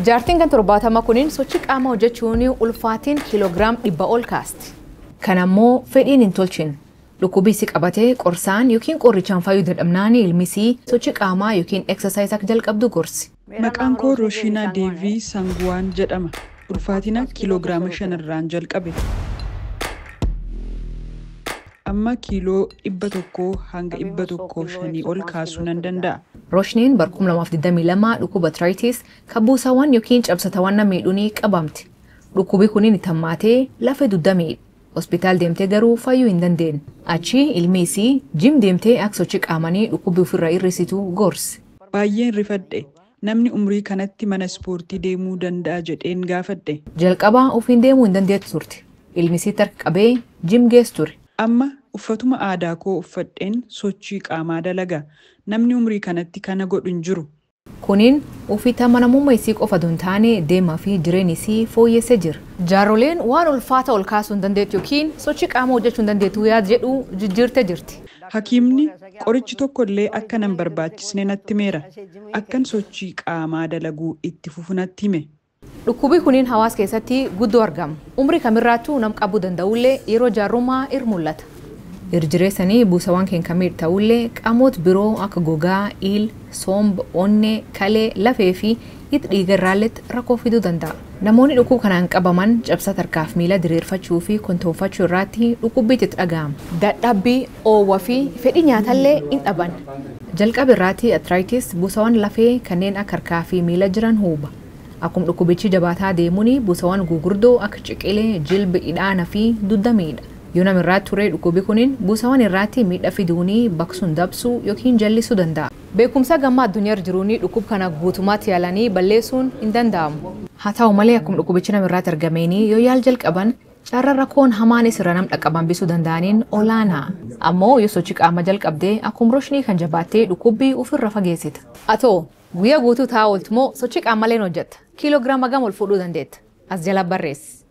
Jaartiin kan 70 kuniin sochii qaamaa hojjechuun ulfaatiin kiiloogiraam 100 ol kaasti. Kan ammoo fedhiin hin tolchine. Dhukkubni si qabatee qorsaan yookiin qorichaan fayyuu dadhabnaan ilmisii sochii qaamaa yookiin exercise akka jalqabdu gorsi. Maqaan koo Rooshinaa Deevii Sanguwaan jedhama. Ulfaatina kiiloogiraama 5 irraan jalqabe. Amma kiiloo 100 hanga 105 ol kaasuu nan danda'a. Rooshniin bara 2022 dhukkuba arthritis kan buusawwan yookiin cabsatawwan nama miidhuun qabamte. Dhukkubi kuniin itti hammaatee lafee dugda miidhe. Hospitaal deemtee garuu fayyuu hin dandeenye. Achi ilmi isii gym deemtee akka sochii qaamanii dhukkubii ofirraa hir'isitu gorse. Baay'een rifadhe. Namni umrii kanatti mana ispoortii deemuu danda'a jedheen gaafadhe. Jalqaba ofiin deemuu hin dandeettu turte. Ilmi isii harka qabee gym geessu ture. Amma uffatuma aadaa koo uffadheen sochii qaamaa dalaga. Namni umrii kanatti kana godhu hin jiru. Kuniin ofiitti amanamummaa isii qofa osoo hin taane deemaa fi jireenya isii fooyyessee jira. Jaarroleen waan ulfaata ol kaasuu hin dandeettu yookiin sochii qaamaa hojjechuu hin dandeettu yaad jedhu jijjiirtee jirti. Hakiimni qorichi tokkollee akka nan barbaachisne natti himeera. Akkan sochii qaamaa dalaguu itti fufu natti hime. Dhukkubi kuniin hawaasa keessatti guddoo argama. Umrii kamirraattuu nam qabuu danda'ullee yeroo jaarrummaa ir mul'ata. Irjireessanii buusawwan keenya kan miidhu ta'ullee qaamota biroo akka gogaa, il, somba, onnee, kalee, lafee fi hidda dhiiga irraalletti rakkoo fiduu danda'a. Namoonni dhukkuba kanaan qabaman cabsata harkaaf miila diriirfachuu fi kontoonfachuu irratti dhukkubbiitti itti dhaga'ama. Dadhabbii, oowwa fi fedhii nyaatallee hin dhaban. Jalqaba irratti arthritis buusawwan lafee kanneen akka harkaa fi miila jiran huba. Akkuma dhukkubichi jabaataa deemuun buusawwan gurguddoo akka ciqilee, jilba, hidhaana fi dugda miidha. Yoo nama irratti ture dhukkubi kuniin buusawwan irratti miidha fiduunii baqsuun dabsuu yookiin jallisuu danda'a. Beekumsa gammaa addunyaa jiruun dhukkuba kana guutummaatti yaalanii balleessuun hin danda'amu. Haa ta'u malee akkuma dhukkubichi nama irratti argameenii yoo yaal jalqaban carraa rakkoon hamaanis irra nam dhaqqaban hambisuu danda'aniin olaanaa. Ammoo yoo sochii qaama jalqabdee akkuma roshnii kan jabaattee dhukkubbii ofirra fageessita. Atoo guyyaa guutuu taa'aa ooltu moo sochii qaamaleen hojjetta? Kiiloogiraama gama ol fuudhuu dandeetta? As jala barreessi.